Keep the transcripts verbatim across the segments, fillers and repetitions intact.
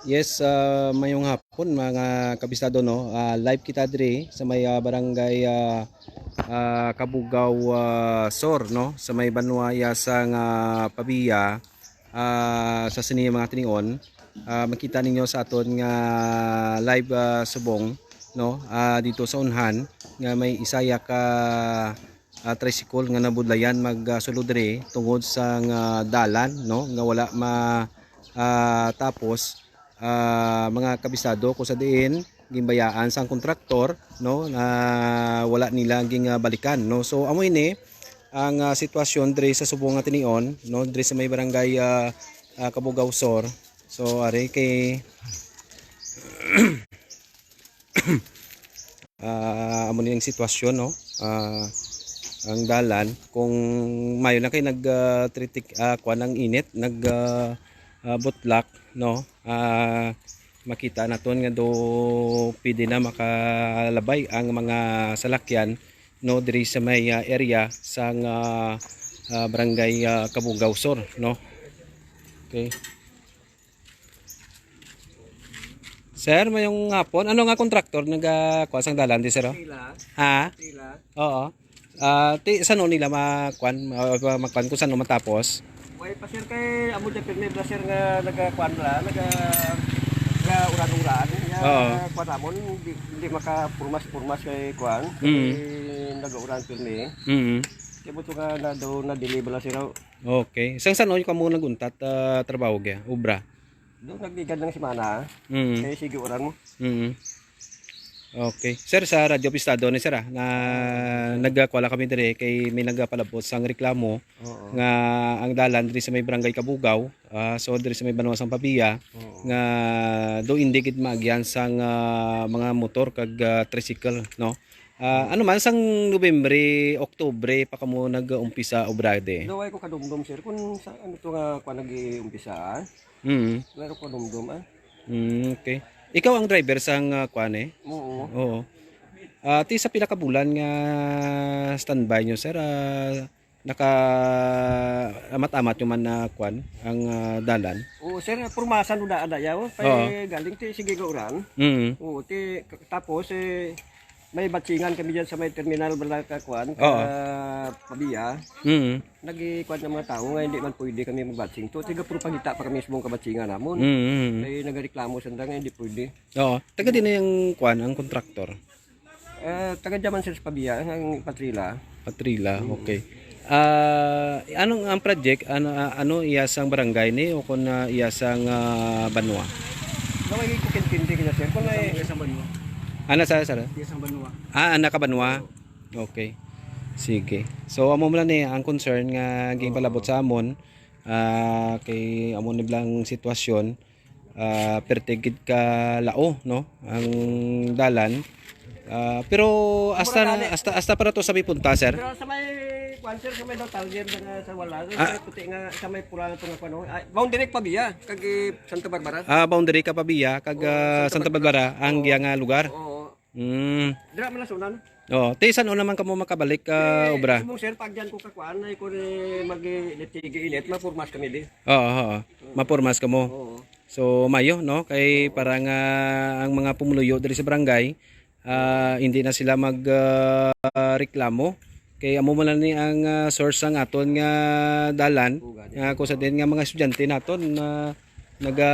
Yes, ah, mayong hapon, mga kabisado, no. Ah, live kita diri sa may, ah, barangay, ah, ah, Kabugaw, ah, Sur, no, sa may banwa ya sang, ah, Pavia, ah, sa sini mga tinion. Ah, makita ninyo sa aton nga live, ah, subong, no, ah, dito sa unhan nga may isa ya ka ah, tricycle nga nabudlayan magsulod diri tungod sang, ah, dalan, no, nga wala ma, ah, tapos, ah, mga kabisado, kung sa diin ginbayaan sang kontraktor, no, na wala nila gin, ah, balikan, no. So amo ini ang, ah, sitwasyon diri sa subong nga tinion, no, diri sa may barangay, ah, ah, Cabugao Sur. So ari kay Ah, amo ni ang sitwasyon, no? Ah, ang dalan, kung mayo lang kay nag, ah, tritik-, ah, kuwan ang init, nag, ah, ah, butlak, no? Ah, makita naton nga do pwede na makalabay ang mga salakyan, no, diri sa may, ah, area sang, ah, ah, barangay, ah, Cabugao Sur, no? Okay. Sir, mayong hapon. Ano nga kontraktor nagakuha sang dalan di, sir, oh? Sila, Ha? sila. Oo. Ah, ti sano nila makuan, ma-, ma-, makuan kung sano matapos? Way pa, sir, kay amo dyan pirmi ba, sir, nga nagakuan la, naga, nga uran-uran. Nga Oo. kuan namon, di, di makapurmas-purmas kay kuan. Mm. Kay nagauran pirmi. Mm. Kay buto nga na do na dili bala, sir, oh. Okay. Sang sano kamo naguntat, ah, trabaho kaya? Obra? Do nagligad ng semana. Mm. Kay sige uran mo. Mm. Okay. Sir, sa Radyo Pistado ni sir, ah, na nagkuha lang kami diri kay may nagapalabot sang reklamo Oo. nga ang dalan diri sa may barangay Kabugaw, ah, so diri sa may banwa sang Pavia, Oo. nga do indi gid maagyan sang, ah, mga motor kag, ah, tricycle, no? Ah, ano man sang Nobyembre, Oktubre pa kamo nag-umpisa obrade? Do, way ko kadumdom, sir, kung sa ano to nga kuan nag-uumpisa, ah. Mm. Wala ko kadumdom, ah. Mm, okay. Ikaw ang driver sang, ah, kuan, eh? Oo. Oo. Ah, ti sa pila ka bulan nga standby nyo, sir? Ah, naka amat-amat nyo man na kuan ang, ah, dalan? Oo, sir, purmasan na ada yaw. Kay Oo. galing ti sige nga uran. Mm. Oo, ti tapos, eh, may batsingan kami dyan sa may terminal bala ka kuan, Oo. ka Pavia. Mm. Nagikuan ng mga tao nga hindi man pwede kami magbatsing. To, tiga puro pangita pa kami sa mga kabatsingan namon. Mm, mm. Kay nagareklamo sanda nga hindi pwede. Oo. Taga din na yung kuan, ang kontraktor? Eh, taga dyan man sila sa Pavia, ang Patrila. Patrila, Mm. okay. Ah, anong ang project? Ano, ah, ano iya sang barangay ni o kung, ah, iya sang, ah, banwa? Naway ko kintindi kanya, sir. Kung may Iya sang banwa. Ana sa, sir? Iya sang banwa. Ah, anak ka banwa? Okay. Sige. So, amo man ni ang concern nga ginpalabot Oo. sa amon, ah, kay amo ni blang sitwasyon, ah, perti gid ka lao, no, ang dalan. Ah, pero hasta Mura na, gani. hasta, hasta para to sa may punta, sir? Pero sa may, kuwan, sir, sa may daw Talyer, sa, sa wala, Ah. sa puti nga, sa may pula na to nga, kuwan, oh. Ah, boundary pa biya, kag, eh, Santa Barbara. Ah, boundary ka pa biya, kag, Oo, ah, Santa Santa Barbara. Barbara, ang Oo. giya nga lugar. Oo. Mm. Dira man ang sunan. Oh, ti san-o naman kamo makabalik, ah, Eh, obra? Subong, sir, pag dyan ko kakuan, ay ko ni mag-init, sige init, mapurmas kami di. Oo, oo. Mapurmas kamo. Oo. So, mayo, no? Kay Oo. para nga ang mga pumuluyo diri sa barangay, ah, hindi na sila mag, ah, reklamo. Kay amo man lang ni ang, ah, source sang aton nga dalan, Oo, gani. nga kung sa din nga mga estudyante naton na naga,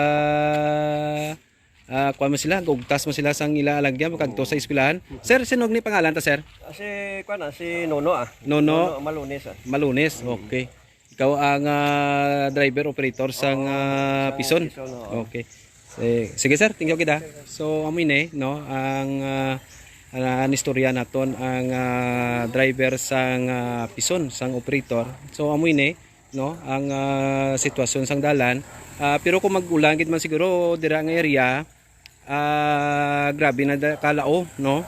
ah, kuwan mo sila, gugtas mo sila sang ila alagyan, makadto sa Oo. eskwelahan. Sir, sinog ni pangalan ta, sir? Ah, si, kuwan, ah, si Nono, ah. Nono? Nono Malunis, ah. Malunis, Mm. okay. Ikaw ang, ah, driver operator sang, Oo, ah, sa Pison? Pison, oo. Okay. Eh, sige, sir, thank you kita. So, amo ini, no, ang, ah, ang, ang istorya naton ang, ah, driver sang, ah, Pison, sang operator. So, amo ini, no, ang, ah, sitwasyon sang dalan. Ah, pero kung mag-ulan gid man siguro dira nga area, ah, grabe na da-, kalao, no?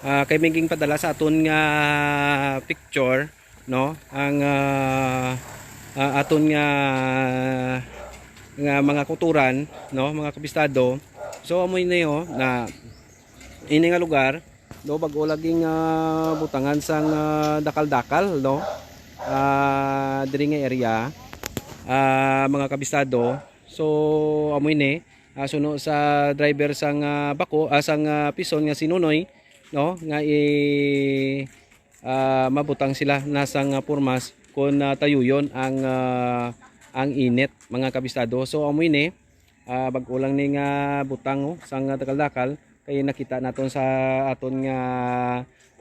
Ah, kay may ginpadala sa aton nga picture, no? Ang, ah, ah, aton nga, nga mga kuturan, no, mga kabistado. So, amo ini, oh, na ini nga lugar, do bag-o lagi nga butangan sang, ah, dakal-dakal, no? Ah, diri nga area, ah, mga kabistado. So, amo ini, ah, suno sa driver sang, ah, bako, ah, sang, ah, pison nga si Nonoy, no, nga i-, ah, mabutang sila na sang, ah, pormas kon, ah, tayuyon ang, ah, ang init, mga kabistado. So, amo ini, ah, bag-o lang ni nga butang, oh, sang, ah, dakal-dakal, kay nakita naton sa aton nga,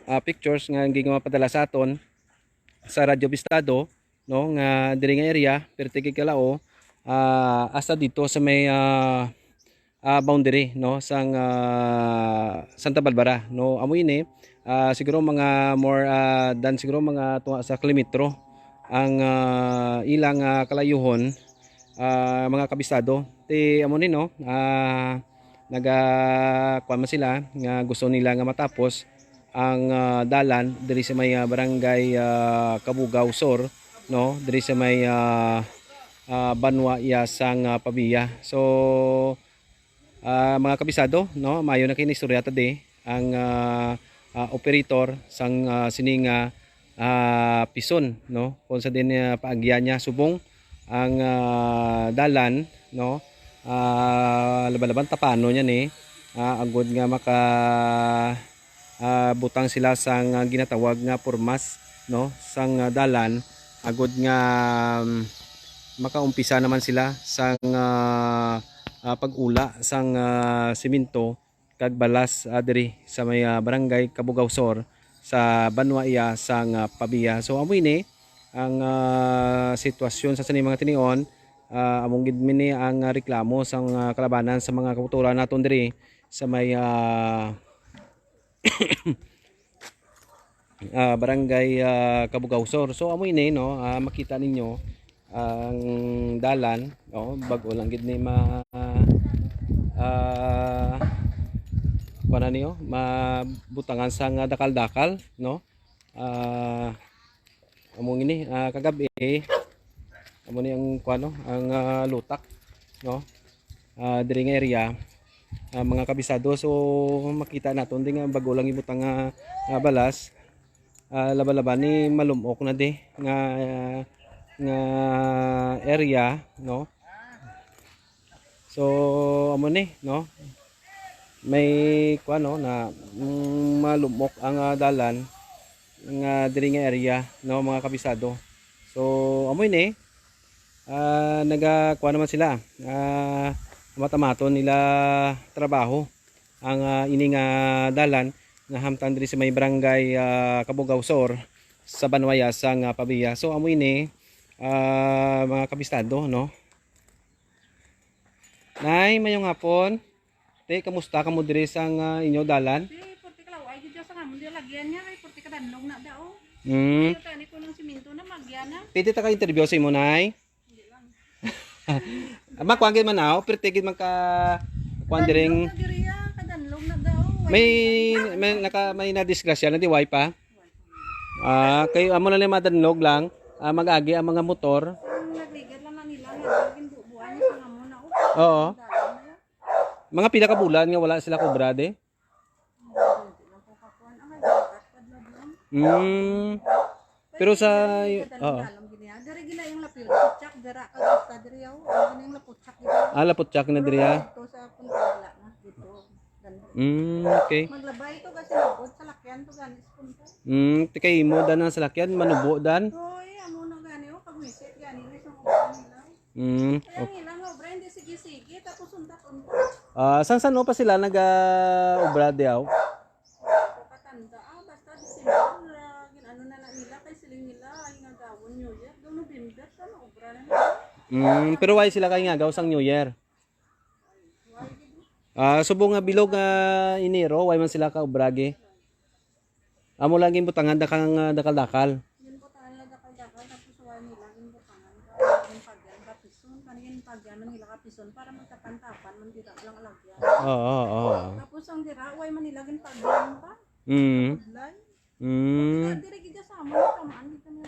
ah, pictures nga ginmapadala sa aton sa Radyo Bistado, no, nga diri nga area, perti kay Calao, ah, hasta dito sa may, ah, ah, boundary, no, sang, ah, Santa Barbara, no. Amo ini, ah, siguro mga more, ah, than siguro mga tunga sa kilometro ang, ah, ilang, ah, kalayuhon, ah, mga kabistado. Ti amo ni, no, ah, naga-, kuwan man sila nga gusto nila nga matapos ang, ah, dalan diri sa may, ah, barangay, ah, Cabugao Sur, no, diri sa may, ah, ah, Banwa iya sang, ah, Pavia. So, ah, mga kabisado, no, maayo na kini istorya ta di ang, ah, ah, operator sang, ah, sini nga, ah, pison, no, kung sa din, ah, paagyan niya subong ang, ah, dalan, no, ah, laban-laban tapano niya ni, ah, agud nga maka, ah, butang sila sang, ah, ginatawag nga pormas, no, sang, ah, dalan, agud nga, um, makaumpisa naman sila sang, ah, ah, pag-ula sang, ah, semento kag balas, ah, diri sa may, ah, barangay Cabugao Sur sa Banwa iya sang, ah, Pavia. So, amo ini ang, ah, sitwasyon sa sini mga tinion. Ah, among gid mini ang, ah, reklamo sang, ah, kalabanan sa mga kabuturan naton diri sa may, ah, ah, barangay, ah, Cabugao Sur. So, amo ini, no, ah, makita ninyo ang dalan, no, bag-o lang gid ni ma-, ah, kuwan na niyo, mabutangan sa nga dakal-dakal, no. Ah, amo ini, ah, kagabi, amo ni ang kuwan, no, ang, ah, lutak, no. Ah, diri nga area, ah, mga kabisado. So, makita naton din nga bag-o lang ibutang nga, ah, balas. Ah, laban-laban ni malumok na di nga, nga area, no? So, amo ni, no? May kuwan, no, na, mm, malumok ang, ah, dalan nga diri nga area, no, mga kabisado. So, amo ini, ah, naga-, kuwan naman sila, ah, matamaton nila trabaho ang, ah, ini nga dalan nga hamtang diri sa may barangay, ah, Cabugao Sur sa Banwa iya sang, ah, Pavia. So, amo ini, ah, mga kabistado, no? Nay, mayong hapon. Te, kamusta kamo diri sang, ah, inyo dalan? Te, purti ka law, ay, gid sa ngamon, di lagyan niya, ay, purti ka danlog na daw. Mm. Kaya tani ko ng simento na, magyan na. Pwede ta ka interview sa imo, Nay? Hindi lang. Makuan gid man, aw, perti gid man ka kuan diring Kadanlog na diri, ah, kadanlog na daw. May, may naka, may nadisgrasya na di, way pa? Ah, kay amo na lang madanlog lang. Ah, mag-agi ang mga motor. Ang nagligad lang na nila, nga ginbubuan niya sa amo na, oh. Oo. Mga pila ka bulan nga wala sila kobra, di? Mm. Pero sa, oo. Diri gina yung lapil, putsak, dira ka gusta, diri yaw. Ang gina yung laputsak, diri. Ah, laputsak na diri, ah. Ito sa punta, wala na, dito. Ganun. Mm, okay. Maglabay ito kasi lubot sa lakyan to, gani sa punta. Mm, tikay mo dan ang salakyan, manubo dan. Oy, amo na gani, oh, pag misit gani, may sumubo nila. Mm, Kaya okay. Ang ilang obra, hindi sige-sige, tapos unta-unta. Ah, sang san pa sila nag-, ah, obra diaw? Ako katanda, ah, basta December, ah, gin-, ano na na nila, kay siling nila, ay nga gawon New Year, daw November, sa obra na nila. Mm, pero why sila kay nga gaw sang New Year? Why gid? Ah, subong nga bilog nga Enero, why man sila ka obra gi? Amo lang ginbutangan dakang, ah, dakal-dakal. Ginbutangan lang dakal-dakal, tapos wala nila ginbutangan. Kaya ginpagyan, kapison, kani ginpagyan man nila kapison para magtapan-tapan, man dira lang alagyan. Oo, oo, oo. Tapos ang dira, way man nila ginpagyan pa. Mm. Budlay. Mm. Diri gid sa amo, tamaan gid kami.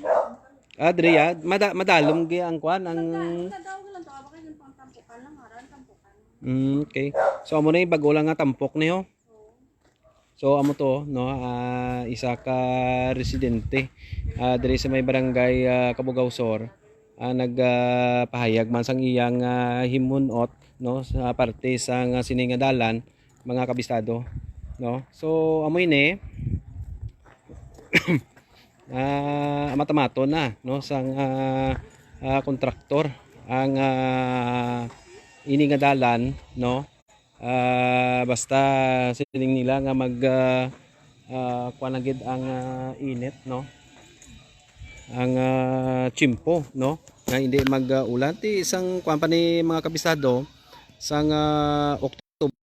Ah, diri, ah. Mada-, madalom gi ang kwan, ang Sa daw lang to, aba kay ginpangtampukan lang, aran tampukan. Mm, okay. So, amo na yung bago lang nga tampok niyo. So, amo to, no, ah, isa ka residente, ah, diri sa may barangay, ah, Cabugao Sur, ah, nag, ah, pahayag man sang iyang, ah, himunot no, sa parte sa nga sini nga dalan, mga kabisado, no? So, amo ini, ah, amat-amaton na, no, sang, ah, ah, kontraktor ang, ah, ini nga dalan, no? Ah, basta siling nila nga mag, ah, ah, kuwan na gid ang, ah, init, no? Ang, ah, tiyempo, no? Nga hindi mag, ah, ulan. Ti isang kuwan pa ni mga kabisado, sang, ah, October.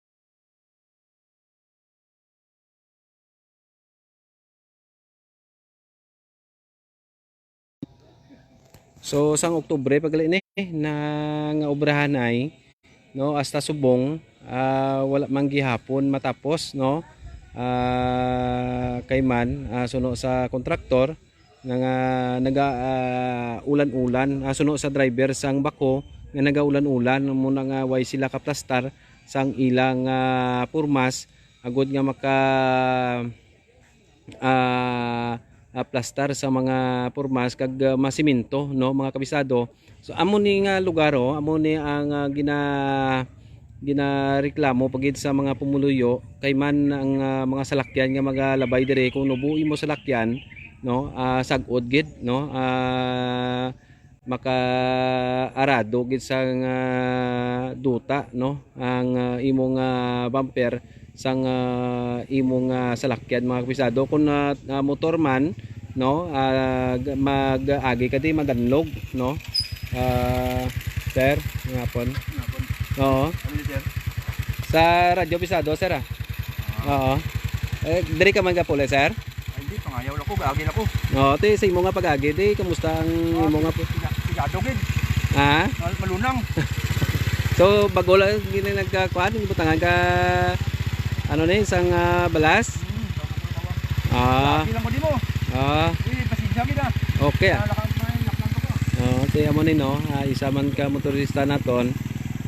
So, sang Oktubre, pagali ni, na nga obrahanay, no, hasta subong, ah, wala man gihapon matapos, no? Ah, kay man, ah, suno sa kontraktor, nga, nga naga, ah, ulan-ulan, ah, suno sa driver sang backhoe nga nagaulan-ulan, muna nga way sila kaplastar sang ilang, ah, purmas, agud nga maka, ah, ah, plastar sa mga purmas kag, ah, masimento, no, mga kabisado. So, amo ni nga lugar, oh, amo ni ang, ah, gina-, ginareklamo pa gid sa mga pumuluyo kay man ang, ah, mga salakyan nga magalabay diri, kung nubuhi mo salakyan, no, ah, sag-od gid, no, ah, makaarado gid sang, ah, duta, no, ang, ah, imong, ah, bumper sang, ah, imong, ah, salakyan, mga kabisado. Kung, ah, ah, motor man, no, ah, g-, mag-agi ka di madanlog, no? Ah, sir, ngapon. Ngapon. Oo. Ano yun, sir? Sa Radyo Pisado, sir, ah. Ah. Oo. Eh, diri ka man gapuli, sir? Ay, hindi, pangayaw lang ko, gaagi lang ko. Oo, ti, sa imo nga pag-agi, di, kamusta ang Ah, imo nga pu- siga-, sigado gid. Ha? Mal-, malunang. So, bago lang gini nagkakuan, gibutangan ka, ano ni, isang, ah, balas? Hmm, bago ko nakawa. Ah. Gaagi lang ko di mo. Ah. Eh, pasensya gid, ah. Okay, ah. Lakang, lakang ko, ah. Oo, ti, amo ni, no? Ah, isa man ka motorista naton,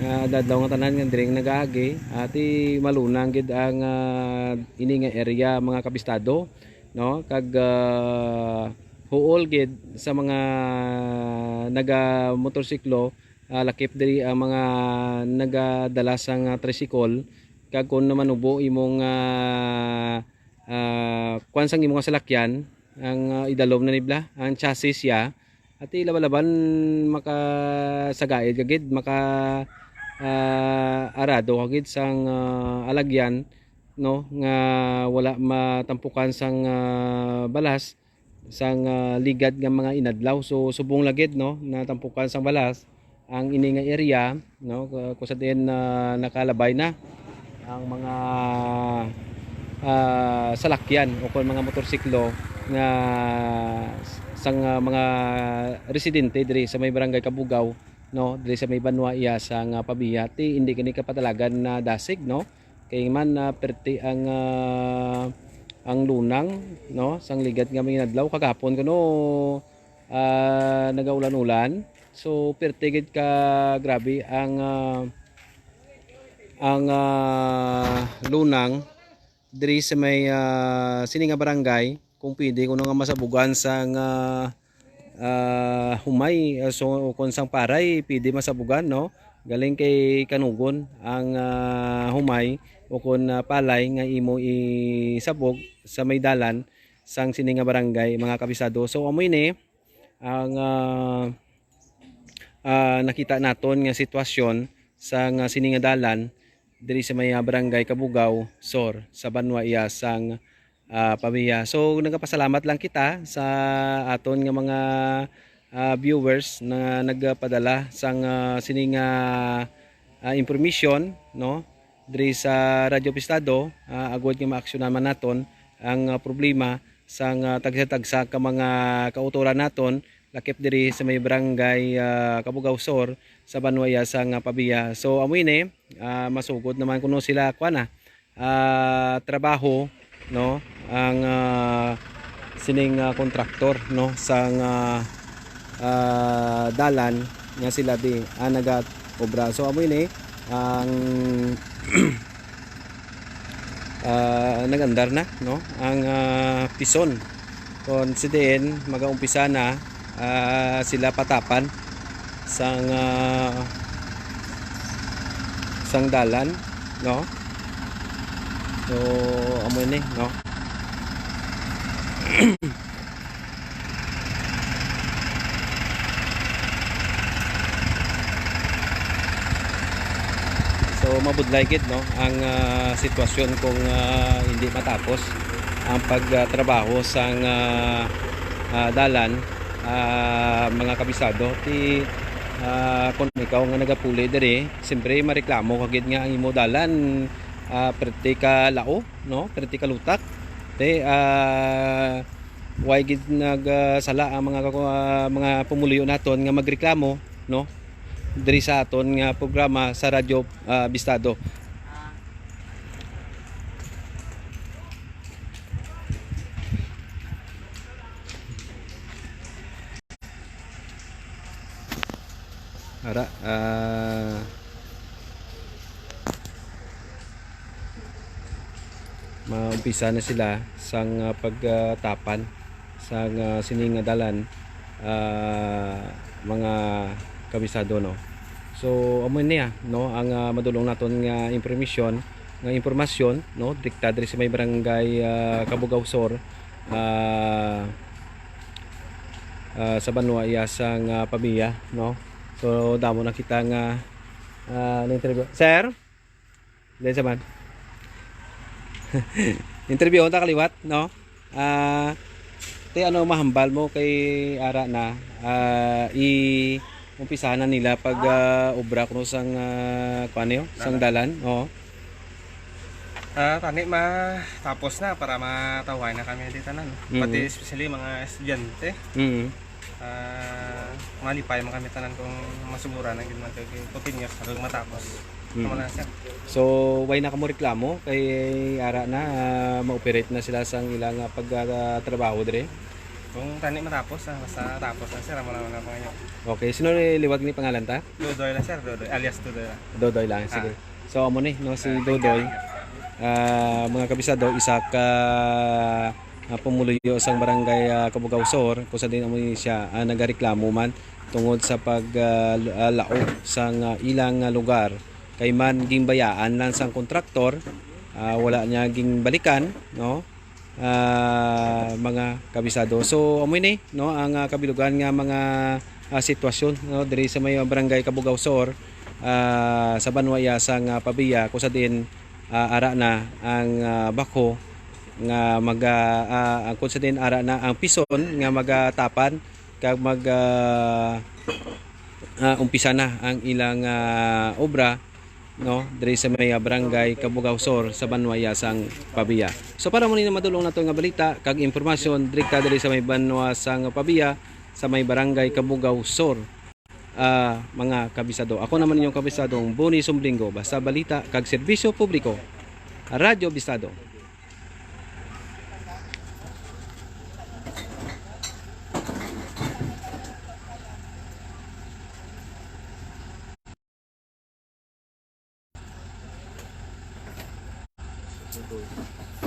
ah, dadlaw nga tanan nga diri nagaagi, ah, ti, malunang gid ang, ah, ini nga area, mga kabistado, no? Kag, ah, huol gid sa mga naga-motorsiklo, ah, lakip diri ang mga nagadala sang, ah, tricycle, kag kung manubo imong, ah, ah, kuwan sang imong salakyan, ang, ah, idalom na nibla, ang chassis siya, ati laba-laban makasagaid ka gid, maka, ah, arado ka gid sang, ah, alagyan, no, nga wala matampukan sang, ah, balas, sang, ah, ligad nga mga inadlaw. So, subong lagid, no, natampukan sang balas ang ini nga area, no, ku-, kung sa diin, ah, nakalabay na ang mga, ah, salakyan o kung mga motorsiklo nga s-, sang, ah, mga residente diri sa may barangay Kabugaw, no, diri sa may Banwa iya sang, ah, Pavia. Ti, hindi kini kapadalagan na dasig, no? Kay man, ah, perti ang, ah, ang lunang, no, sang ligad nga mga inadlaw. Kagahapon kuno, ah, nagaulan-ulan. So, perti gid ka grabe ang, ah, ang, ah, lunang diri sa may, ah, sini nga barangay. Kung pwede, kuno nga masabugan sang, ah, ah, humay, ah, so, o kon sang paray, pwede masabugan, no? Galing kay Kanugon ang, ah, humay o kon, ah, palay nga imo isabog sa may dalan sang sini nga barangay, mga kabisado. So, amo ini ang, ah, ah, nakita naton nga sitwasyon sa nga sini nga dalan diri sa may, ah, barangay Kabugaw Sur sa Banwa iya sang, ah, Pavia. So, nagapasalamat lang kita sa aton nga mga, ah, viewers na nagpadala sang, ah, sini nga, ah, information, no, diri sa Radyo Pistado, ah, agud nga maaksyonan man naton ang, ah, problema sang, ah, tagsa-tagsa ka mga kautoran naton lakip diri sa may barangay, ah, Kabugaw Sur sa Banwa iya sang, ah, Pavia. So, amo ini, ah, masugod naman kuno sila, kuan na, ah, trabaho, no, ang, ah, sining, ah, kontraktor, no, sang, ah, ah, dalan nga sila di, ah, nagaobra. So, amo ini ang, ah, nag-andar na, no, ang, ah, pison. Kon si diin, magaumpisa na, ah, sila patapan sang, ah, sang dalan, no? So, amo ni, no? So, mabudlay gid, no, ang, ah, sitwasyon kung, ah, hindi matapos ang pagtrabaho sang, ah, ah, dalan, ah, mga kabisado. Ti, ah, kung ikaw nga nagapuli diri, siyempre mareklamo ka gid nga ang imo dalan, ah, perti ka lao, no? Perti ka lutak. Ti, ah, way gid nag, ah, sala ang mga kaku-, ah, mga pumuluyo naton nga magreklamo, no? Diri sa aton nga programa sa Radyo, ah, Bistado. Ara, ah, maumpisa na sila sang, ah, pagtapan sang, ah, sini nga dalan, ah, mga kabisado, no? So, amo niya, no, ang, ah, madulong naton nga impormasyon, nga impormasyon, no, direkta diri sa may barangay, ah, Cabugao Sur, ah, ah, sa banwa iya sang, ah, Pavia, no? So, damo na kita nga, ah, na-interview. Sir? Diyan sa man. Interview ta kaliwat, no? Ah, ti, ano mahambal mo kay ara na, ah, i umpisahan na nila pag, ah, obra kuno sang, ah, kuan niyo, sang dalan, oo. Ah, tani matapos na para matawhay na kami di tanan. Mm. Pati especially mga estudyante. Mm. Ah, malipay man kami tanan kung masuguran ang gid man kay continuous na kag matapos. Mm. Amo na, sir. So, way na kamo reklamo kay ara na, ah, ma-operate na sila sang ilang, ah, pag, ah, trabaho dire? Kung tani matapos, ah, basta tapos na, sir, amo lang ang pangayo. Okay, sino ni liwat ni pangalan ta? Dodoy lang, sir, Dodoy, alias Dodoy lang. Dodoy lang, sige. Ah. So, amo ni, no, si Dodoy, ah, mga kabisado, isa ka, ah, pumuluyo sang barangay, ah, Cabugao Sur, kung sa din amo ni siya, ah, nagareklamo man tungod sa pag, ah, l-, ah, laog sang, ah, ilang, ah, lugar. Kay man gingbayaan lang sang kontraktor, ah, wala niya gingbalikan, no? Ah, mga kabisado. So, amo ni, no, ang, ah, kabilugan nga mga, ah, sitwasyon, no, diri sa may barangay Cabugao Sur, ah, sa banwa iya sang, ah, Pavia, kung sa din, ah, ara na ang, ah, backhoe nga maga-, ah, ang, kung sa din ara na ang pison nga magatapan kag mag, ah, ah, umpisa na ang ilang, ah, obra, no, diri sa may, ah, barangay Cabugao Sur sa banwa iya sang Pavia. So, para mo ni madulong nato nga balita kag impormasyon, direkta diri sa may banwa sang Pavia, sa may barangay Cabugao Sur, ah, mga kabisado. Ako naman inyong kabisado, ang Boni Sumblingo, basta balita kag serbisyo publiko, Radyo Bistado.